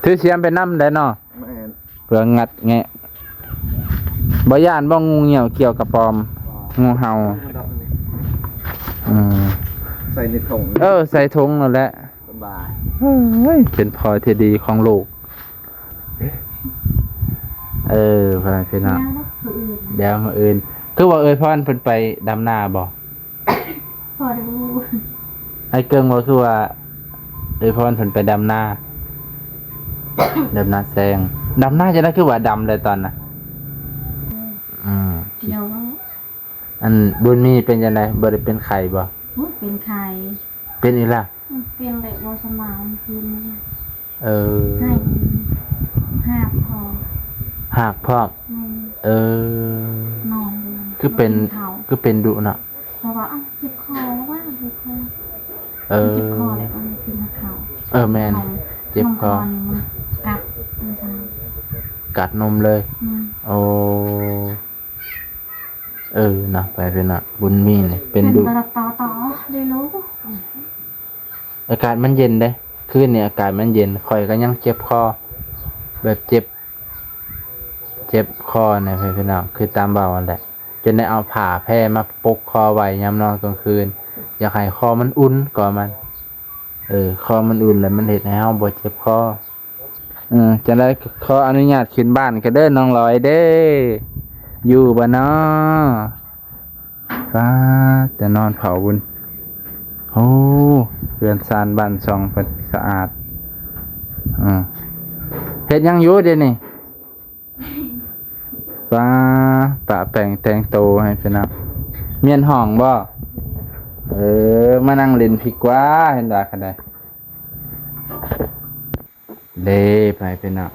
ຊື້ສຽມໄປນຳແຫຼະເນາະ. ແມ່ນ. ເພື່ອງັດແງະ. ບໍ່ຢ້ານບໍ່ ງູງຽວກ່ຽວກະປອມ? ງູເຫົ່າ. ອືມ. ໃສ່ໃນຖົງ. ເອີ ໃສ່ຖົງນັ້ນແຫຼະ. ສະບາຍ. ເອີຍ ເປັນພໍ່ທີ່ດີຂອງລູກ. ເອີ ພໍ່ແມ່ພີ່ນ້ອງ. ດຽວມື້ອື່ນ. ຄືວ່າເອື້ອຍພອນເພິ່ນໄປດຳນາບໍ່? ພໍໄດ້ຮູ້. ອ້າຍເກິ່ງວ່າຄືວ່າເອື້ອຍພອນເພິ່ນໄປດຳນາ, ດຳນາແຊງ. ດຳນາຈັ່ງໃດຄືວ່າດຳແລ້ວຕອນນະ? ອືມ. ດຽວ ອັນບຸນມີເປັນຈັ່ງໃດ? ບໍ່ໄດ້ເປັນໄຂ້ບໍ່? ໂອ້ຍ ເປັນໄຂ້. ເປັນອີກລະ? ອືມ ເປັນແລ້ວບໍ່ສະບາຍຄືນນີ້. ເອີ ໄຂ້ ຮາກພໍ້. ຮາກພ້ອມ. ແມ່ນ. ເອີ ນອນຢູ່. ຄືເປັນ ບໍ່ກິນເຂົ້າ. ຄືເປັນດຸເນາະ. ເພາະວ່າ ເອົ້າ ເຈັບຄໍວ່າ ເຈັບຄໍ. ເອີ ເຈັບຄໍແຫຼະ ເອີ ກິນເຂົ້າ. ເອີ ແມ່ນ ເຈັບຄໍ. ມັນກັດ ກັດນົມເລີຍ. ອືມ. ໂອ້ ເອີ ເນາະ ໄປເປັນເນາະ ບຸນມີນີ້ເປັນດຸ. ເປັນຕະຫຼອດຕໍ່ ຕໍ່ເດ້ລູກ. ອາກາດມັນເຢັນເດ້ ຄືນນີ້ອາກາດມັນເຢັນ. ຂ້ອຍກໍຍັງເຈັບຄໍ ແບບເຈັບ ເຈັບຄໍນະ ພີ່ນ້ອງ ຄືຕາມເວົ້າຫັ້ນແຫຼະ. ຈົນໄດ້ເອົາຜ້າແພມາປົກຄໍໄວ້ຍາມນອນກາງຄືນ ຢາກໃຫ້ຄໍມັນອຸ່ນກໍມັນ. ເອີ ຄໍມັນອຸ່ນແລ້ວມັນເຮັດໃຫ້ເຮົາບໍ່ເຈັບຄໍ. ເອີ ຈັ່ງໃດກໍຂໍອະນຸຍາດຂຶ້ນບ້ານກັນເດີ ນ້ອງລອຍເດີ ຢູ່ບໍ່ນໍ? ປ້າ ແຕ່ນອນເຝົ້າບຸນ. ໂອ້ ເຮືອນຊານບ້ານຊ່ອງເພິ່ນສະອາດ. ເຮັດຫຍັງຢູ່ດຽວນີ້? ປ້າ ປະແປງແຕ່ງໂຕໃຫ້ເພິ່ນນະ. ມ້ຽນຫ້ອງບໍ່? ເອີ ມານັ່ງຫຼິ້ນພີກວ່າ ເຫັນວ່າກະໄດ້. ເດ້ ໄປເປັນເນາະ.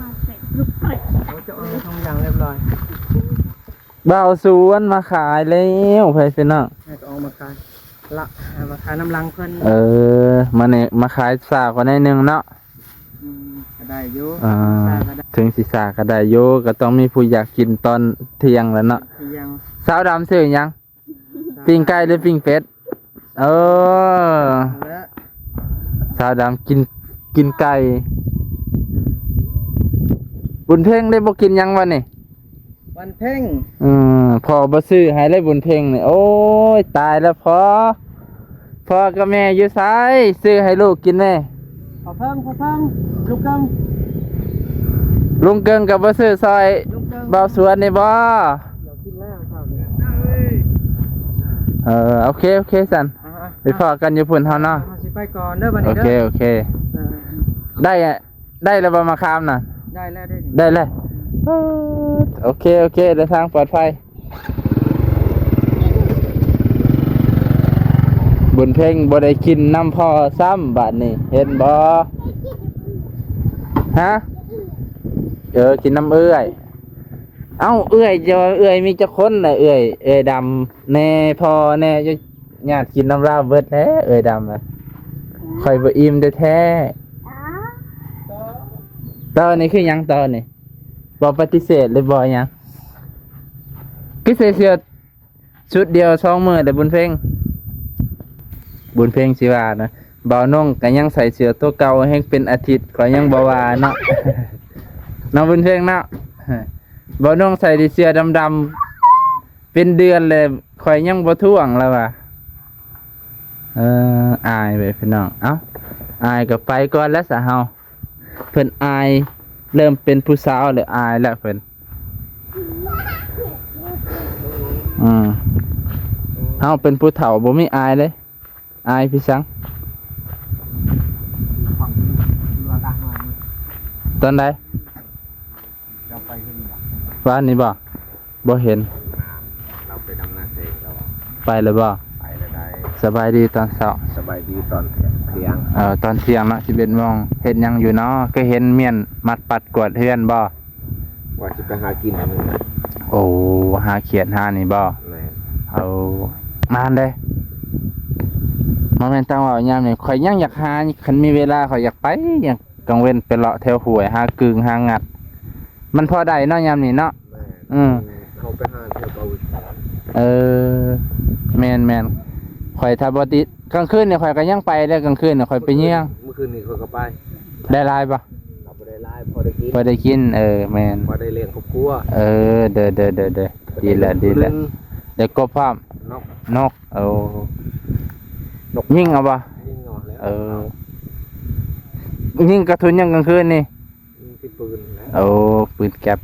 ມາເສັດລູກເອີຍ ເຂົາຈະເອົາໃນຖົງຢາງຮຽບຮ້ອຍ. ບ່າວສວນມາຂາຍແລ້ວ ໄປເປັນເນາະ. ໃຫ້ກໍອອກມາຂາຍລະ ໃຫ້ມາຂາຍນຳຫຼັງເພິ່ນ. ເອີ ມານີ້ມາຂາຍຊ້າກວ່າໜ້ອຍໜຶ່ງເນາະ. ອືມ ກໍໄດ້ຢູ່ ອ່າ ຊ້າກໍໄດ້ ເຖິງຊິຊ້າກໍໄດ້ຢູ່ ກໍຕ້ອງມີຜູ້ຢາກກິນຕອນທ່ຽງແຫຼະເນາະ. ທ່ຽງ. ສາວດຳຊື້ຫຍັງ? ປີ້ງໄກ່ຫຼືປີ້ງເປັດ? ເອີ ນັ້ນແຫຼະ ສາວດຳກິນ ກິນໄກ່. ບຸນເພັງໄດ້ບໍ່ກິນຫຍັງວັນນີ້? ວັນເພັງ. ອືມ ພໍ່ບໍ່ຊື້ໃຫ້ເລີຍບຸນເພັງນີ້. ໂອ້ຍ ຕາຍແລ້ວພໍ່. ພໍ່ກັບແມ່ຢູ່ໃສ? ຊື້ໃຫ້ລູກກິນແດ່. ພໍ່ເພິງ ພໍ່ເພິງ ລຸງເກິ່ງ ລຸງເກິ່ງກໍບໍ່ຊື້ຊ່ອຍ ລຸງເກິ່ງ ບ່າວສວນນີ້ບໍ່? ດຽວກິນແລ້ວເຊົ້ານີ້. ເອີ ໂອເຄ ໂອເຄຊັ້ນ. ອ່າ ໄປພໍ້ກັນຢູ່ພຸ້ນເຮົາເນາະ. ເຮົາຊິໄປກ່ອນເດີບັດນີ້ເດີ. ໂອເຄ ໂອເຄ. ເອີ ໄດ້ ໄດ້ແລ້ວບໍ່ມະຂາມນະ? ໄດ້ແລ້ວ ໄດ້ ໄດ້ແລ້ວ. ໂອເຄ ໂອເຄ ເດີນທາງປອດໄພ. ບຸນເພັງບໍ່ໄດ້ກິນນຳພໍ່ຊ້ຳບາດນີ້ ເຫັນບໍ່? ຮະ? ເອີ ກິນນຳເອື້ອຍ. ເອົ້າ ເອື້ອຍ ເຈົ້າເອື້ອຍມີຈັກຄົນນະ? ເອື້ອຍ ເອື້ອຍດຳແດ່ ພໍ່ແດ່ ຍາດກິນນຳລາວເບິດແລ້ວ ເອື້ອຍດຳນະ. ຂ້ອຍບໍ່ອີ່ມແທ້ໆ. ຕອນນີ້ຄືຫຍັງຕອນນີ້? ບໍ່ປະຕິເສດຫຼືບໍ່ຫຍັງ? ຄືໃສ່ເສື້ອຊຸດດຽວສອງມື້ແລ້ວບຸນເພັງ. ບຸນເພັງຊິວ່ານະ ບ່າວນົງກໍຍັງໃສ່ເສື້ອຕົວເກົ່າແຮງເປັນອາທິດ ຂ້ອຍຍັງບໍ່ວ່າເນາະ. ເນາະບຸນເພັງເນາະ. ບ່າວນົງໃສ່ແຕ່ເສື້ອດຳໆ ເປັນເດືອນແລ້ວ ຂ້ອຍຍັງບໍ່ທ້ວງລະວ່າ. ເອີ ອາຍເວີຍພີ່ນ້ອງ. ເອົ້າ ອາຍກໍໄປກ່ອນແລ້ວຊະເຮົາ. ເພິ່ນອາຍ ເລີ່ມເປັນຜູ້ສາວແລ້ວ ອາຍແລ້ວເພິ່ນ. ອືມ ເຮົາເປັນຜູ້ເຖົ້າບໍ່ມີອາຍເດ້. ອາຍຄືສັງ? ຕອນໃດ? ເຈົ້າໄປເຫັນບໍ່? ວານນີ້ບໍ່? ບໍ່ເຫັນ. ລາວໄປດຳນາແຊງແລ້ວ. ໄປແລ້ວບໍ່? ໄປແລ້ວໄດ໋. ສະບາຍດີຕອນເຊົ້າ. ສະບາຍດີຕອນທ່ຽງ. ເອີ ຕອນທ່ຽງເນາະ ສິບເອັດໂມງ. ເຮັດຫຍັງຢູ່ເນາະ? ຄືເຫັນມ້ຽນມັດປັດກວາດເຮືອນບໍ່? ວ່າຊິໄປຫາກິນອັນນີ້. ໂອ້ ຫາຂຽດຫານີ້ບໍ່? ແມ່ນ. ເອົາ ມາຫັ້ນເດ້. ບໍ່ແມ່ນຕັ້ງເວົ້າຍາມນີ້ ຂ້ອຍຍັງຢາກຫາ ຄັນມີເວລາຂ້ອຍຢາກໄປ ຍາມກາງເວັນໄປເລາະແຖວຫ້ວຍ ຫາກຶ່ງຫາງັດ. ມັນພໍໄດ້ເນາະຍາມນີ້ເນາະ. ແມ່ນ ອືມ ເຮົາໄປຫາແຖວເກົາ ເອີ ແມ່ນໆ ຂ້ອຍຖ້າບໍ່ຕິດ ກາງຄືນນີ້ຂ້ອຍກໍຍັງໄປເດ້ ກາງຄືນນີ້ຂ້ອຍໄປເຍືອງ. ມື້ຄືນນີ້ຂ້ອຍກໍໄປ. ໄດ້ຫຼາຍບໍ່? ກໍບໍ່ໄດ້ຫຼາຍ ພໍໄດ້ກິນ ພໍໄດ້ກິນ. ເອີ ແມ່ນ ພໍໄດ້ລ້ຽງຄອບຄົວ. ເອີ ເດີໆໆໆ ດີແລ້ວ ດີແລ້ວ. ໄດ້ກົບພ້ອມ ນົກ ນົກ. ໂອ້ ນົກ ຍິງເອົາບໍ່? ຍິງເອົາແລ້ວ. ເອີ ຍິງກະສຸນຫຍັງກາງຄືນນີ້? ຍິງທີ່ປືນແຫຼະ. ໂອ້ ປືນແກັບ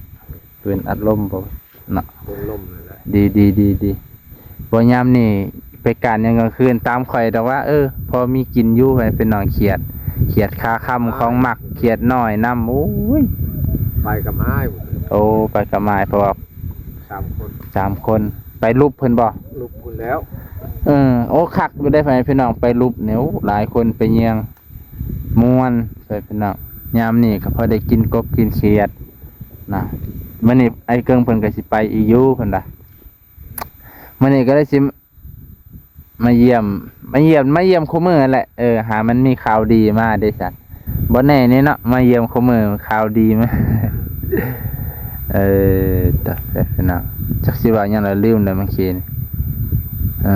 ປືນອັດລົມບໍ່ເນາະ? ປືນລົມນັ້ນແຫຼະ. ດີໆໆໆ. ບໍ່ ຍາມນີ້ໄປການຫຍັງກາງຄືນ ຕາມຂ້ອຍດອກວ່າ ເອີ ພໍມີກິນຢູ່ ໃຫ້ເປັນໜອງຂຽດ ຂຽດຄາຄຳ ຂອງມັກ ຂຽດນ້ອຍນຳ. ໂອ້ຍ ໄປກັບອ້າຍ. ໂອ້ ໄປກັບອ້າຍ ເພາະວ່າສາມຄົນ ສາມຄົນ. ໄປລຸບເພິ່ນບໍ່? ລຸບພຸ້ນແລ້ວ. ເອີ ໂອ້ ຄັກຢູ່ເດ້ ໃຫ້ພີ່ນ້ອງໄປລຸບນີ້ ໂອ້ ຫຼາຍຄົນໄປເຍືອງ ມ່ວນ ໃຫ້ພີ່ນ້ອງ. ຍາມນີ້ກໍພໍໄດ້ກິນກົບກິນຂຽດນະ. ມື້ນີ້ອ້າຍເກິ່ງເພິ່ນກໍຊິໄປອີກຢູ່ ເພິ່ນວ່າ. ມື້ນີ້ກໍເລີຍຊິມາຢ້ຽມ ມາຢ້ຽມ ມາຢ້ຽມຄູ່ມື້ແຫຼະ. ເອີ ຫາມັນມີຂ່າວດີມາເດ້ຊັ້ນ. ບໍ່ແນ່ເດ້ເນາະ ມາຢ້ຽມຄູ່ມື້ຂ່າວດີມາ. ເອີ ຕາຍແລ້ວພີ່ນ້ອງ ຈັກຊິເວົ້າຫຍັງລະ ລືມແລ້ວເມື່ອກີ້ນີ້. ເອີ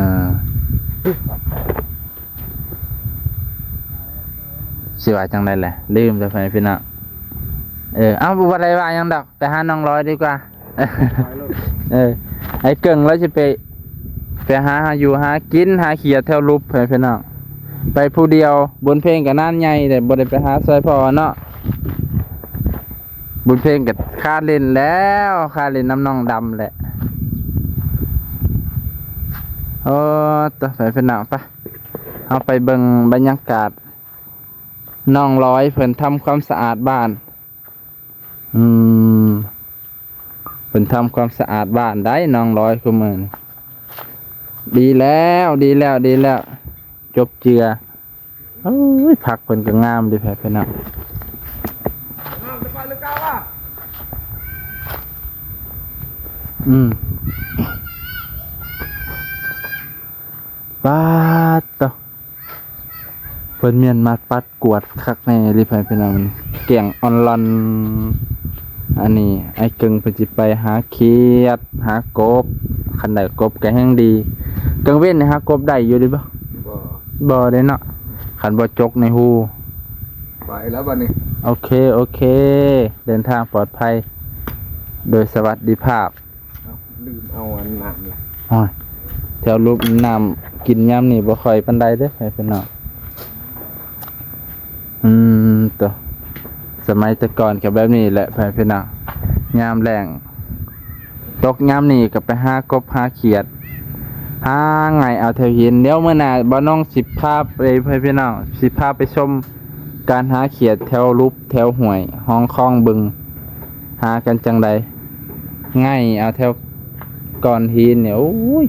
ຊິວ່າຈັ່ງໃດແຫຼະ ລືມແລ້ວ ພີ່ນ້ອງ. ເອີ ເອົ້າ ບໍ່ໄດ້ວ່າຫຍັງດອກ ໄປຫານ້ອງລອຍດີກວ່າ. ເອີ ໄອ້ເກິ່ງລາວຊິໄປ ໄປຫາ ຫາຢູ່ຫາກິນ ຫາຂຽດແຖວຫຼຸບ ໃຫ້ພີ່ນ້ອງ. ໄປຜູ້ດຽວ ບຸນເພັງກໍນານໃຫຍ່ແລ້ວ ບໍ່ໄດ້ໄປຫາຊ່ອຍພໍ່ເນາະ. ບຸນເພັງກໍຄາຫຼິ້ນແລ້ວ ຄາຫຼິ້ນນຳນ້ອງດຳແຫຼະ. ໂອ້ ຕາຍ ພີ່ນ້ອງ ໄປ ເຮົາໄປເບິ່ງບັນຍາກາດ ນ້ອງລອຍເພິ່ນທຳຄວາມສະອາດບ້ານ. ອືມ ເພິ່ນທຳຄວາມສະອາດບ້ານໄດ໋ ນ້ອງລອຍ ຄູ່ມື້ນີ້. ດີແລ້ວ ດີແລ້ວ ດີແລ້ວ ຈົບເຈືອ. ໂອ້ຍ ຜັກເພິ່ນກໍງາມເດ້ ແພະ ພີ່ນ້ອງ. ອືມ ປາດໂຕ ເພິ່ນແມ່ນມາປັດກວາດຄັກແນ່ອີ່ຫຼີ ໃຫ້ພີ່ນ້ອງ ແກງອ່ອນລອນ. ອັນນີ້ອ້າຍເກິ່ງເພິ່ນຊິໄປຫາຂຽດ ຫາກົບ ຄັນໄດ້ກົບກໍແຮ່ງດີ. ກາງເວັນນີ້ຫາກົບໄດ້ຢູ່ເດ້ບໍ່? ບໍ່ ບໍ່ເດ້ເນາະ ຄັນບໍ່ຈົກໃນຮູ. ໄປແລ້ວບັດນີ້ ໂອເຄ ໂອເຄ ເດີນທາງປອດໄພໂດຍສະຫວັດດີພາບ. ເອົ້າ ລືມເອົາອັນນ້ຳລະ. ໂອ້ຍ ແຖວລຸ່ມນ້ຳກິນຍາມນີ້ບໍ່ຄ່ອຍປານໃດເດ້ ໃຫ້ພີ່ນ້ອງ. ອືມ ໂຕ ສະໄໝແຕ່ກ່ອນກໍແບບນີ້ແຫຼະ ໃຫ້ພີ່ນ້ອງ. ຍາມແລ້ງຕົກຍາມນີ້ກໍໄປຫາກົບຫາຂຽດ ຫາໄງ່ເອົາແຖວຫີນ. ດຽວມື້ໜ້າບ່າວນ້ອງຊິພາໄປ ໃຫ້ພີ່ນ້ອງ ຊິພາໄປຊົມ ການຫາຂຽດແຖວຫຼຸບແຖວຫ້ວຍຮ່ອງຄອງເບິ່ງ ຫາກັນຈັ່ງໃດ. ໄງ່ເອົາແຖວກ້ອນຫີນນີ້ ໂອ້ຍ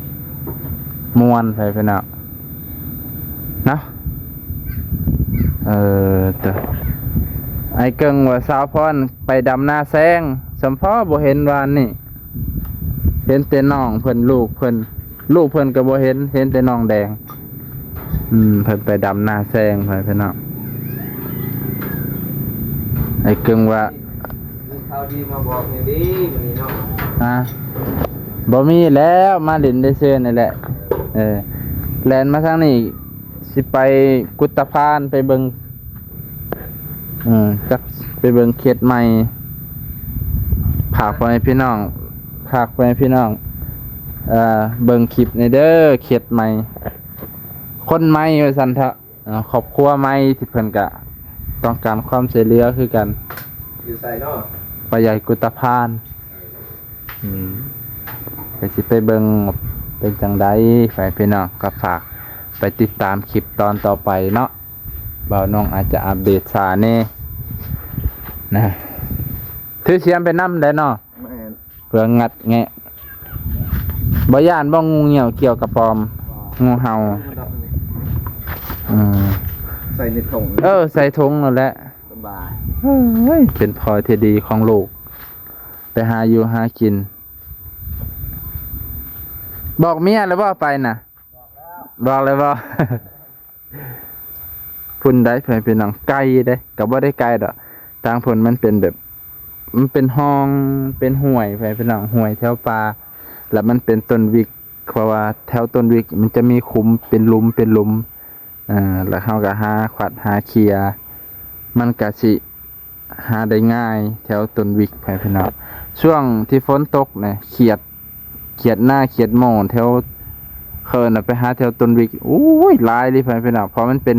ມ່ວນໄປພີ່ນ້ອງເນາະ. ເອີ ຕະ ອ້າຍເກິ່ງວ່າສາວພອນໄປດຳນາແຊງ ສຳພໍບໍ່ເຫັນວານນີ້ ເຫັນແຕ່ນ້ອງເພິ່ນ ລູກເພິ່ນ ລູກເພິ່ນກໍບໍ່ເຫັນ ເຫັນແຕ່ນ້ອງແດງ. ອືມ ເພິ່ນໄປດຳນາແຊງ ໃຫ້ພີ່ນ້ອງ. ໄອ້ເກິ່ງວ່າ ມີຂ່າວດີມາບອກແດ່ເດ້ມື້ນີ້ເນາະ. ຮະ ບໍ່ມີແລ້ວ ມາຫຼິ້ນໄດ້ຊື່ນີ້ແຫຼະ. ເອີ ແລ່ນມາທາງນີ້ ຊິໄປກຸດຕະພານ ໄປເບິ່ງ ເອີ ຈັກໄປເບິ່ງເຂດໃໝ່. ຝາກໄວ້ພີ່ນ້ອງ ຝາກໄວ້ພີ່ນ້ອງ ເອີ ເບິ່ງຄລິບແດ່ເດີ ເຂດໃໝ່ ຄົນໃໝ່ວ່າຊັ້ນເຖາະ. ເອີ ຄອບຄົວໃໝ່ທີ່ເພິ່ນກະຕ້ອງການຄວາມຊ່ວຍເຫຼືອຄືກັນ. ຢູ່ໃສເນາະ? ປາໃຫຍ່ກຸດຕະພານ. ອືມ ກໍຊິໄປເບິ່ງເປັນຈັ່ງໃດ ໃຫ້ພີ່ນ້ອງກໍຝາກໄປຕິດຕາມຄລິບຕອນຕໍ່ໄປເນາະ. ບ່າວນ້ອງອາດຈະອັບເດດຊ້າແດ່ນະ ຖືສຽມໄປນຳແດ່ເນາະ. ແມ່ນ ເພື່ອງັດແງະ. ບໍ່ຢ້ານບໍ່ ງູງຽວກ່ຽວກະປອມ? ບໍ່ ງູເຫົ່າ. ອືມ ໃສ່ໃນຖົງ. ເອີ ໃສ່ຖົງນັ້ນແຫຼະ ສະບາຍ. ເອີຍ ເປັນພໍ່ທີ່ດີຂອງລູກ ໄປຫາຢູ່ຫາກິນ. ບອກເມຍແລ້ວບໍ່ ໄປນະ? ບອກແລ້ວ ບອກແລ້ວບໍ່? ພຸ້ນໃດ໋ ເພື່ອນພີ່ນ້ອງ ໄກເດ້ ກໍບໍ່ໄດ້ໄກດອກ. ທາງພຸ້ນມັນເປັນແບບ ມັນເປັນຮ່ອງ ເປັນຫ້ວຍໄປພີ່ນ້ອງ ຫ້ວຍແຖວປ່າ ແລ້ວມັນເປັນຕົ້ນວິກ ເພາະວ່າແຖວຕົ້ນວິກມັນຈະມີຂຸມ ເປັນຫຼຸມ ເປັນຫຼຸມ ເອີ ແລ້ວເຮົາກໍຫາຂວັດຫາເຂ່ຍ ມັນກະຊິຫາໄດ້ງ່າຍແຖວຕົ້ນວິກໄປພີ່ນ້ອງ. ຊ່ວງທີ່ຝົນຕົກນະ ຂຽດ ຂຽດນາຂຽດໝໍ້ແຖວ ເຂົາເອີ້ນວ່າໄປຫາແຖວຕົ້ນວິກ ໂອ້ຍ ຫຼາຍເລີຍໄປພີ່ນ້ອງ ເພາະມັນເປັນ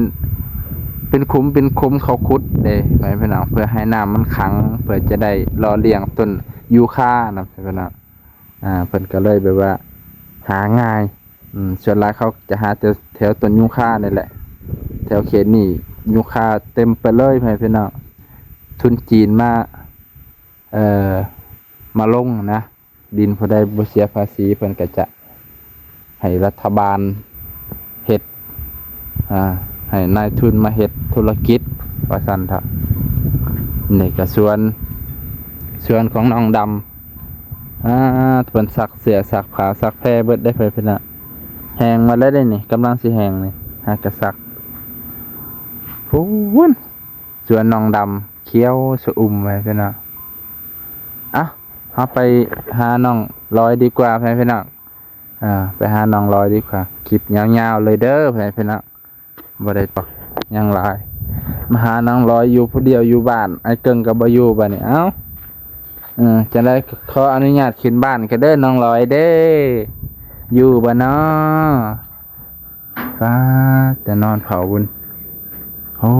ເປັນຂຸມເປັນຂຸມເຂົາຂຸດເດ້ໄປພີ່ນ້ອງ ເພື່ອໃຫ້ນ້ຳມັນຂັງ ເພື່ອຈະໄດ້ຫຼໍ່ລ້ຽງຕົ້ນຢູຄານະໄປພີ່ນ້ອງ. ອ່າ ເພິ່ນກໍເລີຍແບບວ່າຫາງ່າຍ ອືມ ສ່ວນຫຼາຍເຂົາຈະຫາແຕ່ແຖວຕົ້ນຢູຄານີ້ແຫຼະ ແຖວເຂດນີ້ຢູຄາເຕັມໄປເລີຍໄປພີ່ນ້ອງ. ທຶນຈີນມາ ເອີ ມາລົງນະ ດິນຜູ້ໃດບໍ່ເສຍພາສີ ເພິ່ນກໍຈະໃຫ້ລັດຖະບານເຮັດ ອ່າ ໃຫ້ນາຍທຶນມາເຮັດທຸລະກິດ ວ່າຊັ້ນເຖາະ. ນີ້ກໍສວນ ສວນຂອງນ້ອງດຳ ອ່າ ເພິ່ນຊັກເສື້ອ ຊັກຜ້າ ຊັກແພເບິດໄດ້ ເພິ່ນ ເພິ່ນນະ ແຫ້ງໝົດແລ້ວເດ້ນີ້ ກຳລັງຊິແຫ້ງນີ້ ຫາກະຊັກ. ພຸ້ນ ສວນນ້ອງດຳ ຂຽວຊະອຸ່ມໄວ້ພີ່ນ້ອງ. ເອົ້າ ເຮົາໄປຫານ້ອງລອຍດີກວ່າ ພໍ່ແມ່ພີ່ນ້ອງ. ອ່າ ໄປຫານ້ອງລອຍດີກວ່າ. ຄລິບຍາວໆເລີຍເດີ ພໍ່ແມ່ພີ່ນ້ອງ. ບໍ່ໄດ້ຕອບຫຍັງຫຼາຍ. ມາຫານ້ອງລອຍຢູ່ຜູ້ດຽວຢູ່ບ້ານ. ອ້າຍເກິ່ງກໍບໍ່ຢູ່ບາດນີ້. ເອົ້າ ເອີ ຈັ່ງໃດກໍຂໍອະນຸຍາດຂຶ້ນບ້ານກໍເດີ ນ້ອງລອຍເດີ. ຢູ່ບໍ່ນໍ? ປ້າ ແຕ່ນອນເຝົ້າບຸນ. ໂອ້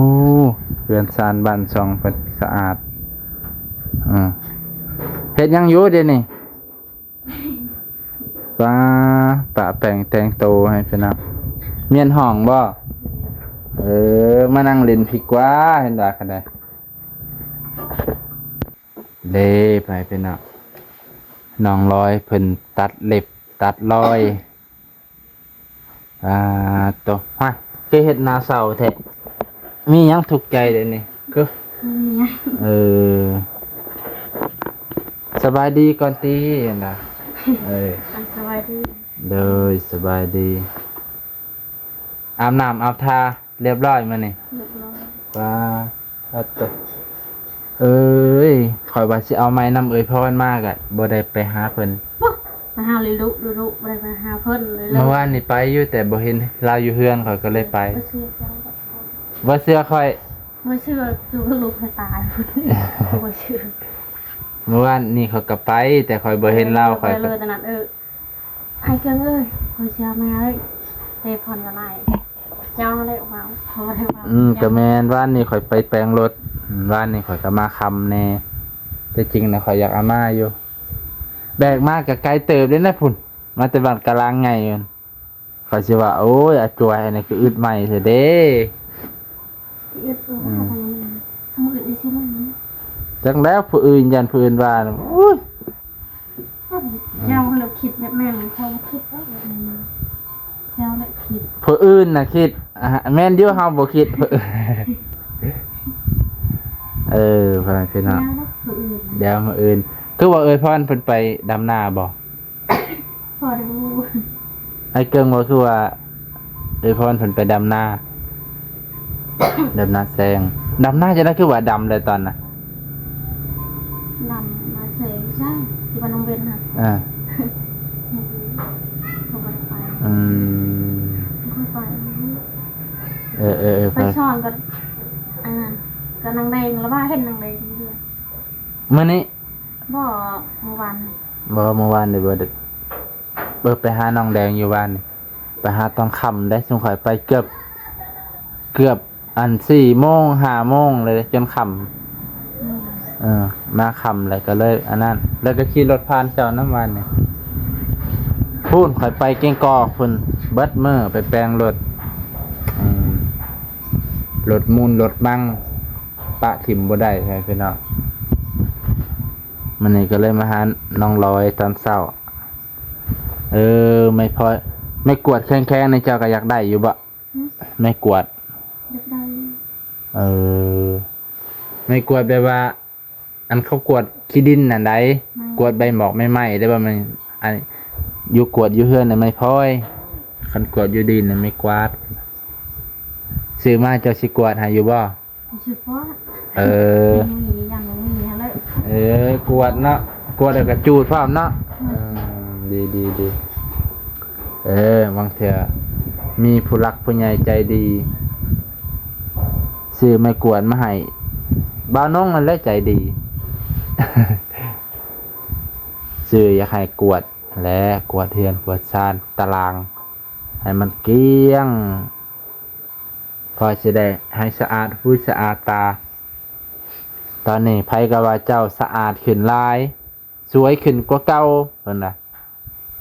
ເຮືອນຊານບ້ານຊ່ອງເພິ່ນສະອາດ. ເອີ ເຮັດຫຍັງຢູ່ດຽວນີ້? ປ້າ ປະແປງແຕ່ງໂຕໃຫ້ພີ່ນ້ອງ. ມ້ຽນຫ້ອງບໍ່? ເອີ ມານັ່ງຫຼິ້ນພີກວ່າ ເຫັນວ່າກັນໄດ. ເດ້ ໄປພີ່ນ້ອງ ນ້ອງລອຍເພິ່ນຕັດເລັບຕັດລອຍ. ອ່າ ໂຕ ຮະ ຄືເຮັດໜ້າເສົ້າແທ້? ມີຫຍັງທຸກໃຈເດນີ້? ຄື ບໍ່ມີຫຍັງ. ເອີ ສະບາຍດີກ່ອນຕິ ຫັ້ນນະ. ເອີ ອ່າ ສະບາຍດີ. ໂດຍ ສະບາຍດີ. ອາບນ້ຳອາບທ່າ ລຽບຮ້ອຍມື້ນີ້? ລຽບຮ້ອຍ. ປ້າ ໂທ້ ເອີຍ ຂ້ອຍວ່າຊິເອົາໄມ້ນຳເອື້ອຍພອນມາ ກະບໍ່ໄດ້ໄປຫາເພິ່ນ. ບໍ່ ໄປຫາເລີຍດຸ ດຸ ບໍ່ໄດ້ໄປຫາເພິ່ນເລີຍ. ເມື່ອວານນີ້ໄປຢູ່ ແຕ່ບໍ່ເຫັນລາວຢູ່ເຮືອນ ຂ້ອຍກໍເລີຍໄປ. ບໍ່ເຊື່ອ ບໍ່ເຊື່ອຂ້ອຍ. ບໍ່ເຊື່ອ ຈູລູກໃຫ້ຕາຍ. ບໍ່ເຊື່ອ. ເມື່ອວານນີ້ຂ້ອຍກໍໄປ ແຕ່ຂ້ອຍບໍ່ເຫັນລາວ ຂ້ອຍ ເລີຍຕອນນັ້ນ ເອີ ອ້າຍເກິ່ງເອີຍ ຂ້ອຍຊິເອົາມາເອີຍ ແຕ່ຜ່ອນກໍໄດ້ ເຈົ້າແຫຼະເວົ້າ ຂ້ອຍບໍ່ໄດ້ເວົ້າ. ອືມ ເຈົ້າ ກໍແມ່ນ ວານນີ້ຂ້ອຍໄປແປງລົດ ວານນີ້ຂ້ອຍກໍມາຄ່ຳແດ່ ແຕ່ຈິງນະຂ້ອຍຢາກເອົາມາຢູ່ ແບກມາກໍໄກເຕີບເດ້ນະພຸ້ນ ມາແຕ່ບ້ານກະລາງໃຫຍ່ພຸ້ນ. ຂ້ອຍຊິວ່າ ໂອ້ຍ ອາຈວຍ ອັນນີ້ຄືອຶດໄມ້ແທ້ເດ້. ອືມ ມື້ອື່ນຊິມາ. ຈັກແລ້ວ ຜູ້ອື່ນ ຢ້ານຜູ້ອື່ນວ່າ ໂອ້ຍ ເຈົ້າລະຄິດແບບນັ້ນ ຂ້ອຍບໍ່ຄິດດອກແບບນັ້ນ. ເຈົ້າລະຄິດ ຜູ້ອື່ນນະຄິດ ອາ ແມ່ນຢູ່ ເຮົາບໍ່ຄິດ. ເອີ ພໍ່ແມ່ພີ່ນ້ອງ ດຽວມື້ອື່ນ ຄືວ່າເອື້ອຍພອນເພິ່ນໄປດຳນາບໍ່? ພໍໄດ້ຮູ້. ອ້າຍເກິ່ງວ່າ ຄືວ່າເອື້ອຍພອນເພິ່ນໄປດຳນາ ດຳນາແຊງ. ດຳນາຈັ່ງໃດ ຄືວ່າດຳໄດ້ຕອນນະ? ດຳນາແຊງໃຊ່ ທີ່ບ້ານໜອງເບັນຫັ້ນ. ເອີ ເຂົາບໍ່ໄດ້ໄປ. ອືມ ບໍ່ຄ່ອຍໄປ. ເອີໆໆ ໄປ ໄປຊ່ອງກັບ ອັນນັ້ນ ກັບນາງແດງ ລະວ່າເຫັນນາງແດງຢູ່ເຮືອນ. ມື້ນີ້? ບໍ່ ມື້ວານ. ບໍ່ ມື້ວານນີ້ບໍ່ໄດ້ ເອີ ໄປຫານ້ອງແດງຢູ່ວານນີ້ ໄປຫາຕອນຄ່ຳເດ້. ຊຸມຂ້ອຍໄປເກືອບ ເກືອບ ອັນ ສີ່ໂມງ ຫ້າໂມງເລີຍ ຈົນຄ່ຳ. ອືມ ເອີ ມາຄ່ຳແລ້ວກໍເລີຍ ອັນນັ້ນ ແລ້ວກໍຂີ່ລົດຜ່ານເຈົ້ານຳວານນີ້. ພຸ້ນ ຂ້ອຍໄປແກ້ງກອກພຸ້ນ ເບິດມື້ໄປແປງລົດ. ອືມ ລົດມູນລົດມັງ ປະຖິ້ມບໍ່ໄດ້ ພີ່ນ້ອງ. ມື້ນີ້ກໍເລີຍມາຫານ້ອງລອຍຕອນເຊົ້າ. ເອີ ໄມ້ພອຍ ໄມ້ກວາດແຂງໆ ນີ້ເຈົ້າກໍຢາກໄດ້ຢູ່ບໍ່? ຫຶ? ໄມ້ກວາດ ຢາກໄດ້. ເອີ ໄມ້ກວາດແບບວ່າ ອັນເຂົາກວາດຂີ້ດິນນັ້ນໃດ ແມ່ນ ກວາດໃບໝອກໃບໄມ້ໄດ້ບໍ່? ມັນ ອັນ ຢູ່ກວາດຢູ່ເຮືອນນະໄມ້ພອຍ ຄັນກວາດຢູ່ດິນນະໄມ້ກວາດ. ຊື້ມາເຈົ້າຊິກວາດໃຫ້ຢູ່ບໍ່? ຊິກວາດ. ເອີ ມີ ຢ້ານບໍ່ມີຫັ້ນແຫຼະ. ເອີ ກວດເນາະ ກວດແລ້ວກໍຈູດພ້ອມເນາະ. ອືມ ເອີ ດີໆໆ ເອີ ບາງເທື່ອມີຜູ້ຫຼັກຜູ້ໃຫຍ່ໃຈດີ ຊື້ໄມ້ກວາດມາໃຫ້ ບ່າວນົງນັ້ນແຫຼະໃຈດີ ຊື້ຢາກໃຫ້ກວດແຫຼະ ກວດເຮືອນກວດຊານຕາລາງໃຫ້ມັນກ້ຽງ ພໍຊິໄດ້ໃຫ້ສະອາດຫູສະອາດຕາ. ຕອນນີ້ໃຜກໍວ່າເຈົ້າສະອາດຂຶ້ນຫຼາຍ ສວຍຂຶ້ນກວ່າເກົ່າ ເພິ່ນວ່າ.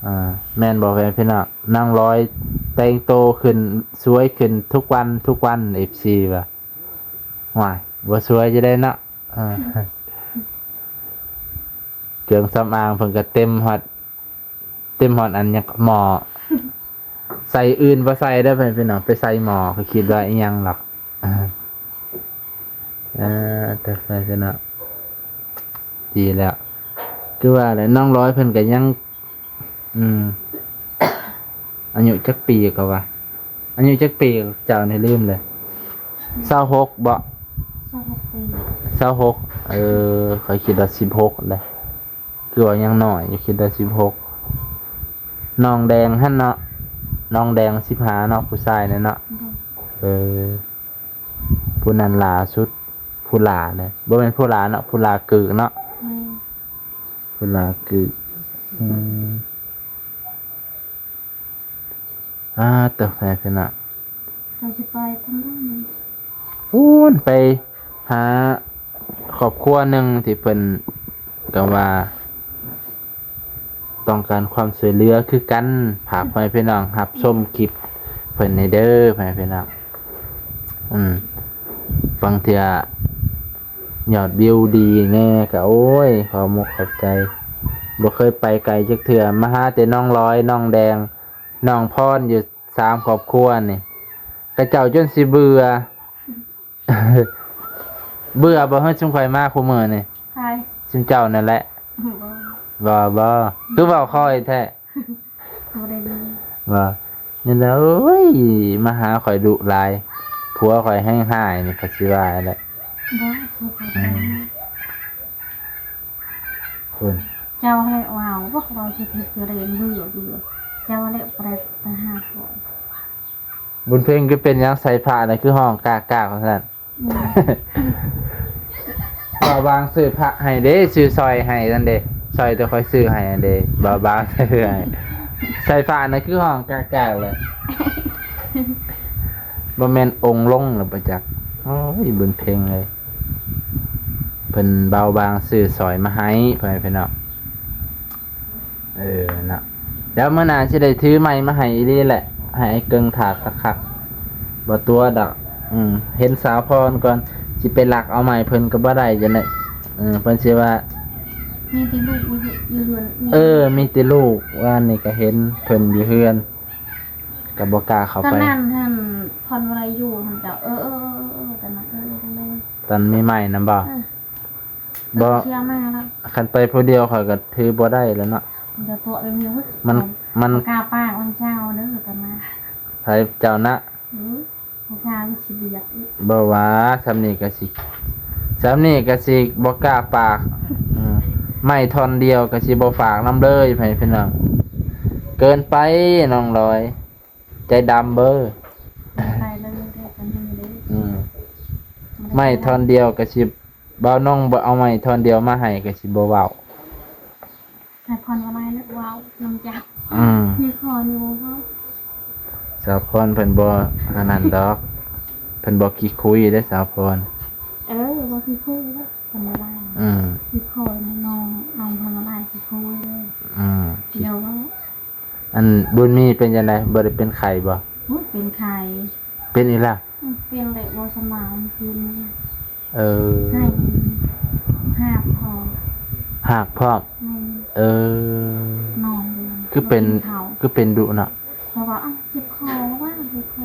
ອ່າ ແມ່ນບໍ່ແມ່ນພີ່ນ້ອງ? ນາງລອຍແຕ່ງໂຕຂຶ້ນ ສວຍຂຶ້ນທຸກວັນ ທຸກວັນ ເອັຟຊີວ່າ. ຫວ້າຍ ບໍ່ສວຍຈະໄດ້ເນາະ. ອ່າ ເຄື່ອງສຳອາງເພິ່ນກໍເຕັມຮອດ ເຕັມຮອດອັນຫຍັງ ໝໍ້ ໃສ່ອື່ນບໍ່ໃສ່ເດີພີ່ນ້ອງ ໄປໃສ່ໝໍ້ ຂ້ອຍຄິດວ່າອີ່ຫຍັງດອກ. ເອີ ແຕ່ໃສ່ຊະເນາະ ດີແລ້ວ ຄືວ່າແຫຼະ ນ້ອງລອຍເພິ່ນກໍຍັງ ອືມ ອາຍຸຈັກປີກໍວ່າ ອາຍຸຈັກປີເຈົ້ານີ້ລືມເລີຍ ຊາວຫົກບໍ່? ຊາວຫົກປີ ຊາວຫົກ ເອີ ຂ້ອຍຄິດວ່າສິບຫົກເດ້. ຄືວ່າຍັງນ້ອຍຢູ່ ຄິດໄດ້ສິບຫົກ. ນ້ອງແດງຫັ້ນເນາະ ນ້ອງແດງສິບຫ້າເນາະ ຜູ້ຊາຍນັ້ນເນາະ. ໂດຍ ເອີ ຜູ້ນັ້ນຫຼ້າສຸດ ຜູ້ຫຼ້າເນາະ ບໍ່ແມ່ນຜູ້ຫຼ້າເນາະ ຜູ້ຫຼ້າກຶກເນາະ. ແມ່ນ ຜູ້ຫຼ້າກຶກ. ອືມ ອ່າ ໂຕ ແມ່ພີ່ນ້ອງ ເຈົ້າຊິໄປທາງໃດ? ພຸ້ນ ໄປຫາຄອບຄົວໜຶ່ງທີ່ເພິ່ນກໍວ່າຕ້ອງການຄວາມຊ່ວຍເຫຼືອຄືກັນ. ຝາກພໍ່ແມ່ພີ່ນ້ອງຮັບຊົມຄລິບເພິ່ນແດ່ເດີ ພໍ່ແມ່ພີ່ນ້ອງ. ອືມ ບາງເທື່ອຍອດວິວດີແດ່ກໍ ໂອ້ຍ ຂອບມຸກຂອບໃຈ. ບໍ່ເຄີຍໄປໄກຈັກເທື່ອ ມາຫາແຕ່ນ້ອງລອຍ ນ້ອງແດງ ນ້ອງພອນ ຢູ່ ສາມຄອບຄົວນີ້ ຂະເຈົ້າຈົນຊິເບື່ອ. ເບື່ອບໍ່? ເຮີ ຊຸມຂ້ອຍມາຄູ່ມື້ນີ້. ໃຜ? ຊຸມເຈົ້ານັ້ນແຫຼະ. ບໍ່ ບໍ່ ບໍ່ ຄືເວົ້າຄ່ອຍແທ້? ບໍ່ໄດ້ເບື່ອ ບໍ່. ນີ້ແຫຼະ ໂອ້ຍ ມາຫາຂ້ອຍດຸຫຼາຍ ຜົວຂ້ອຍແຮງຮ້າຍນີ້ ກໍຊິວ່າແຫຼະ. ບໍ່ ຜົວຂ້ອຍ ອືມ ພຸ້ນ ເຈົ້າແຫຼະເວົ້າ ບໍ່ ເວົ້າຜິດໆ ເຈົ້າແຫຼະເບື່ອ ເບື່ອ ເຈົ້າແຫຼະບໍ່ໄດ້ໄປຫາຂ້ອຍ. ບຸນເພັງຄືເປັນຫຍັງໃສ່ຜ້ານະ ຄືຮ້ອງກາກໆ ວ່າຊັ້ນ. ອືມ ບ່າວບາງຊື້ຜ້າໃຫ້ເດ້ ຊື້ສ້ອຍໃຫ້ນັ້ນເດ້ ສ້ອຍທີ່ຂ້ອຍຊື້ໃຫ້ນັ້ນເດ້ ບ່າວບາງຊື້ໃຫ້ ໃສ່ຜ້ານະ ຄືຮ້ອງກາກໆ ເລີຍ. ບໍ່ແມ່ນອົງລົງແລ້ວບໍ່ຈັກ. ໂອ້ຍ ບຸນເພັງເອີຍ ເພິ່ນບ່າວບາງຊື້ສ້ອຍມາໃຫ້ ພໍ່ແມ່ພີ່ນ້ອງ. ເອີ ເນາະ ດຽວມື້ໜ້າຊິໄດ້ຖືໄມ້ມາໃຫ້ອີ່ຫຼີແຫຼະ ໃຫ້ອ້າຍເກິ່ງຖາກຄັກໆ ບໍ່ຕົວະດອກ. ອືມ ເຫັນສາວພອນກ່ອນ ຊິໄປລັກເອົາໄມ້ເພິ່ນກໍບໍ່ໄດ້ຈັ່ງໃດ. ເອີ ເພິ່ນຊິວ່າ ມີແຕ່ລູກຢູ່ ຢູ່ເຮືອນ. ເອີ ມີແຕ່ລູກ ວານນີ້ກໍເຫັນເພິ່ນຢູ່ເຮືອນ ກໍບໍ່ກ້າເຂົ້າໄປ. ຕອນນັ້ນຫັ້ນ ພອນວະໄລຢູ່ຫັ້ນເຈົ້າ. ເອີ ເອີ ເອີ ເອີ ຕອນນັ້ນ ເອີ ຕອນມີໄມ້ນຳບໍ່? ເອີ ບໍ່ ເອົາເຊຍມາແລ້ວ. ຄັນໄປຜູ້ດຽວຂ້ອຍກໍຖືບໍ່ໄດ້ແລ້ວເນາະ. ດຽວຕົວະໄປມີ ມັນ ມັນ ບໍ່ກ້າປາກນຳເຈົ້າເດີຕອນນັ້ນ. ໃຜ ເຈົ້ານະ? ອື ບໍ່ກ້າຊິເບຍກອີກ. ບໍ່ວ່າ ສ່ຳນີ້ກໍຊິ ສ່ຳນີ້ກໍຊິບໍ່ກ້າປາກ. ອື ໄມ້ທ່ອນດຽວກໍຊິບໍ່ຝາກນຳເລີຍ ໃຜພີ່ນ້ອງ. ເກີນໄປ ນ້ອງລອຍ ໃຈດຳເບີ. ໄປເລີຍ ໄດ້ກັນເລີຍ. ອື ໄມ້ທ່ອນດຽວກໍຊິ ບ່າວນ້ອງບໍ່ເອົາໄມ້ທ່ອນດຽວມາໃຫ້ກໍຊິບໍ່ເວົ້າ. ສາວພອນວ່າໄດ້ແລ້ວເວົ້ານຳເຈົ້າ. ອືມ ມີຂໍ້ນີ້ບໍ່ເວົ້າ. ສາວພອນເພິ່ນບໍ່ອັນນັ້ນດອກ ເພິ່ນບໍ່ຂີ້ຄຸຍເດ້ສາວພອນ. ເອີ ບໍ່ຂີ້ຄຸຍເດ້ ເພິ່ນວ່າໄດ້. ອືມ ຂີ້ຄຸຍນ້ອງ ນ້ອງເພິ່ນວ່າໄດ້ຂີ້ຄຸຍເດ້. ອືມ ດຽວເວົ້າ. ອັນບຸນມີເປັນຈັ່ງໃດ? ບໍ່ໄດ້ເປັນໄຂ້ບໍ່? ໂອ້ຍ ເປັນໄຂ້. ເປັນອີກລະ? ອືມ ເປັນແລ້ວບໍ່ສະບາຍຄືນນີ້. ເອີ ໄຫ້ ຮາກພ້ອມ ຮາກພ້ອມ. ແມ່ນ. ເອີ ນອນຢູ່ ຄືເປັນ ບໍ່ກິນເຂົ້າ ຄືເປັນດຸເນາະ. ເພາະວ່າ ອ້າວ ເຈັບຄໍວ່າ ເຈັບຄໍ.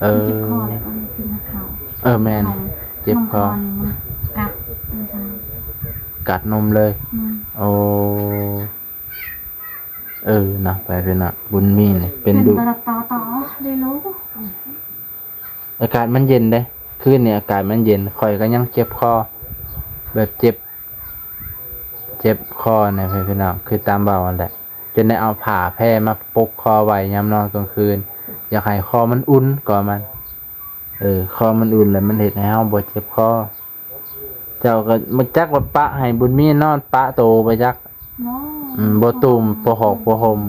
ເອີ ເຈັບຄໍແລ້ວກໍບໍ່ກິນເຂົ້າ. ເອີ ແມ່ນ ເຈັບຄໍ ມັນກັດ ມັນກັດນົມເລີຍ. ແມ່ນ. ໂອ້ ເອີ ເນາະ ໄປເປັນເນາະ ບຸນມີນີ້ເປັນດຸ. ເປັນບໍ່ຕໍ່ຕໍ່ເດ້ລູກ. ອາກາດມັນເຢັນເດ້ ຄືນນີ້ອາກາດມັນເຢັນ ຂ້ອຍກໍຍັງເຈັບຄໍ ແບບເຈັບ ເຈັບຄໍນະພີ່ນ້ອງ ຄືຕາມເວົ້າຫັ້ນແຫຼະ ຈົນໄດ້ເອົາຜ້າແພມາປົກຄໍໄວ້ຍາມນອນກາງຄືນ ຢາກໃຫ້ຄໍມັນອຸ່ນກໍມັນ ເອີ ຄໍມັນອຸ່ນແລ້ວມັນເຮັດໃຫ້ເຮົາບໍ່ເຈັບຄໍ. ເຈົ້າກໍບໍ່ຈັກວ່າປະໃຫ້ບຸນມີນອນປະໂຕບໍ່ຈັກ. ບໍ່ ອືມ ບໍ່ຕຸ້ມ ບໍ່ຫອກ ບໍ່ຫົ່ມ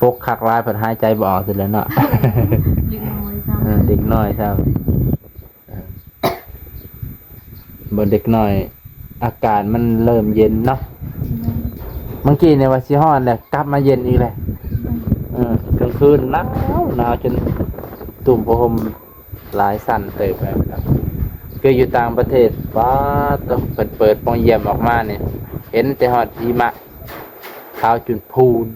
ປົກຄັກຫຼາຍພັດຫາຍໃຈບໍ່ອອກຊິແຫຼະເນາະ. ເດັກນ້ອຍຊ້ຳ ເອີ ເດັກນ້ອຍຊ້ຳ ເອີ ບໍ່ ເດັກນ້ອຍ ອາກາດມັນເລີ່ມເຢັນເນາະ. ແມ່ນ ເມື່ອກີ້ນີ້ວ່າຊິຮ້ອນແລ້ວ ກັບມາເຢັນອີກແລ້ວ. ແມ່ນ ເອີ ກາງຄືນໜາວ ໜາວຈົນຕຸ້ມຜ້າຫົ່ມ ຫຼາຍຊັ້ນເຕີບແລ້ວ ຄືຢູ່ຕ່າງປະເທດ ປາດໂທ້ ເພິ່ນເປີດປ່ອງຢ້ຽມອອກມານີ້ ເຫັນແຕ່ຮອດຫິມະ ຂາວຈຸນພູນ.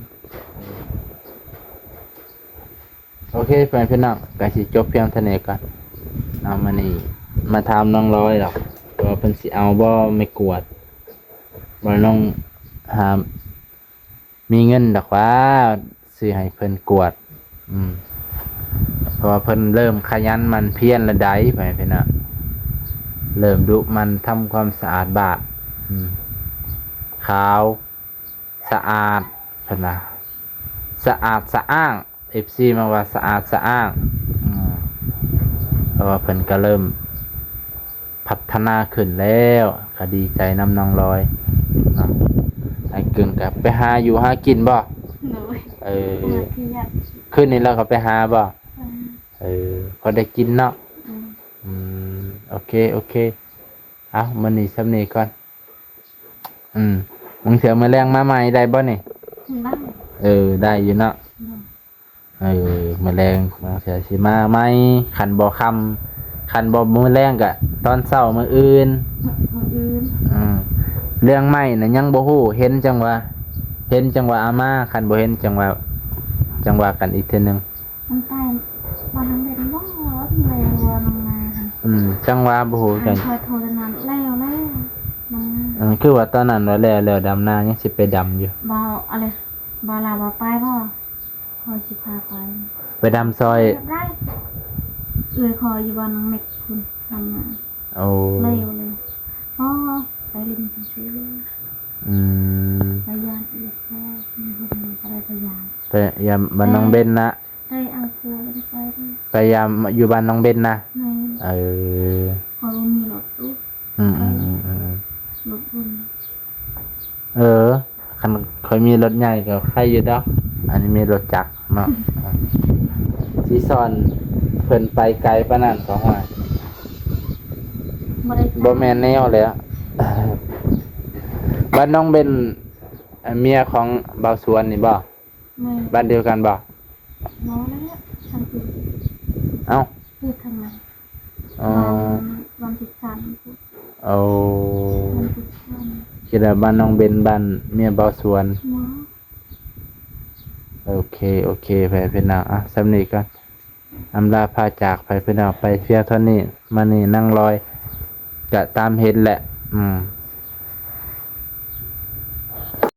ໂອເຄ ພໍ່ແມ່ພີ່ນ້ອງ ກໍຊິຈົບພຽງເທົ່ານີ້ກ່ອນເນາະ. ມື້ນີ້ມາຖາມນ້ອງລອຍດອກ ວ່າເພິ່ນຊິເອົາບໍ່ ໄມ້ກວາດ ວ່ານ້ອງຫາ ມີເງິນດອກຫວາ ຊື້ໃຫ້ເພິ່ນກວາດ. ອືມ ເພາະວ່າເພິ່ນເລີ່ມຂະຫຍັນໝັ່ນພຽນແລ້ວໃດ໋ ພໍ່ແມ່ພີ່ນ້ອງ ເລີ່ມດຸໝັ່ນທຳຄວາມສະອາດບ້ານ. ອືມ ຂາວສະອາດ ເພິ່ນວ່າ ສະອາດສະອ້າງ ເອັຟຊີ ມາວ່າສະອາດສະອ້າງ. ອືມ ເພາະວ່າເພິ່ນກໍເລີ່ມພັດທະນາຂຶ້ນແລ້ວ ກໍດີໃຈນຳນ້ອງລອຍເນາະ. ອ້າຍກຶງກໍໄປຫາຢູ່ຫາກິນບໍ່? ໂດຍ ເອີ ມາເທື່ອ ຄືນນີ້ລາວກໍໄປຫາບໍ່? ໄປຫາ ເອີ ພໍໄດ້ກິນເນາະ. ອືມ ອືມ ໂອເຄ ໂອເຄ ເອົາ ມື້ນີ້ສ່ຳນີ້ກ່ອນ. ອືມ ບາງເທື່ອມື້ແລງມາໃໝ່ໄດ້ບໍ່ນີ້? ໄດ້ ເອີ ໄດ້ຢູ່ເນາະ. ໄດ້ ເອີ ມື້ແລງບາງເທື່ອຊິມາໃໝ່ ຄັນບໍ່ຄ່ຳ ຄັນບໍ່ມື້ແລງກະຕອນເຊົ້າມື້ອື່ນ ມື້ອື່ນ. ອືມ ເລື່ອງໄມ້ນະຍັງບໍ່ຮູ້ ເຫັນຈັ່ງວ່າ ເຫັນຈັ່ງວ່າເອົາມາ ຄັນບໍ່ເຫັນຈັ່ງວ່າ ຈັ່ງວ່າກັນອີກເທື່ອໜຶ່ງ. ມັນໄປບ້ານນາງເບັນບໍ່ ແລ້ວວ່ານາງນາ. ອືມ ຈັ່ງວ່າບໍ່ຮູ້ກັນ ຂ້ອຍໂທແຕ່ນັ້ນແລ້ວ ແລ້ວນາງນາ. ເອີ ຄືວ່າຕອນນັ້ນວ່າແລ້ວ ແລ້ວດຳນາ ຍັງຊິໄປດຳຢູ່. ບໍ່ ອະໄລ ບໍ່ລາວວ່າໄປບໍ່ ຂ້ອຍຊິພາໄປ ໄປດຳຊ່ອຍ. ໄດ້ ເອື້ອຍຂ້ອຍຢູ່ບ້ານນາງເມັກພຸ້ນ ດຳນາ. ໂອ້ ແລ້ວເລີຍ ອໍ ໄປຫຼິ້ນຊື່ໆ. ອືມ ໄປຢາມເອື້ອຍຂ້ອຍ ໄປຢາມ ໄປຢາມບ້ານນາງເບັນນະ. ໄປເອົາຜົວ ບໍ່ໄດ້ໄປເລີຍ ໄປຢາມຢູ່ບ້ານນ້ອງເບັນນະ. ແມ່ນ ເອີ ຂ້ອຍບໍ່ມີລົດ. ອືມ ອືມ ອືມ ອືມ ລົດເພິ່ນ ເອີ ຄັນຂ້ອຍມີລົດໃຫຍ່ກໍໄຄຢູ່ດອກ ອັນນີ້ມີລົດຈັກເນາະ. ອືມ ຊິສອນເພິ່ນໄປໄກປານນັ້ນກໍ ຫ້ວຍ ບໍ່ໄດ້ ບໍ່ແມ່ນແນວແລ້ວ. ບ້ານນ້ອງເບັນ ເມຍຂອງບ່າວສວນນີ້ບໍ່? ແມ່ນ ບ້ານດຽວກັນບໍ່? ບໍ່ແລ້ວ ທາງອື່ນ. ເອົ້າ ເກີດທາງນັ້ນ. ອໍ ບ້ານ ບ້ານຕິດກັນພຸ້ນ. ໂອ້ ບ້ານຕິດກັນ ຄິດວ່າບ້ານນ້ອງເບັນ ບ້ານເມຍບ່າວສວນ. ບໍ່ ໂອເຄ ໂອເຄ ໄປພີ່ນ້ອງ ອ່ະ ສ່ຳນີ້ກ່ອນ ອຳລາພາຈາກໄປພີ່ນ້ອງ ໄປພຽງເທົ່ານີ້. ມານີ້ນາງລອຍກະຕາມເຫັນແຫຼະ ອືມ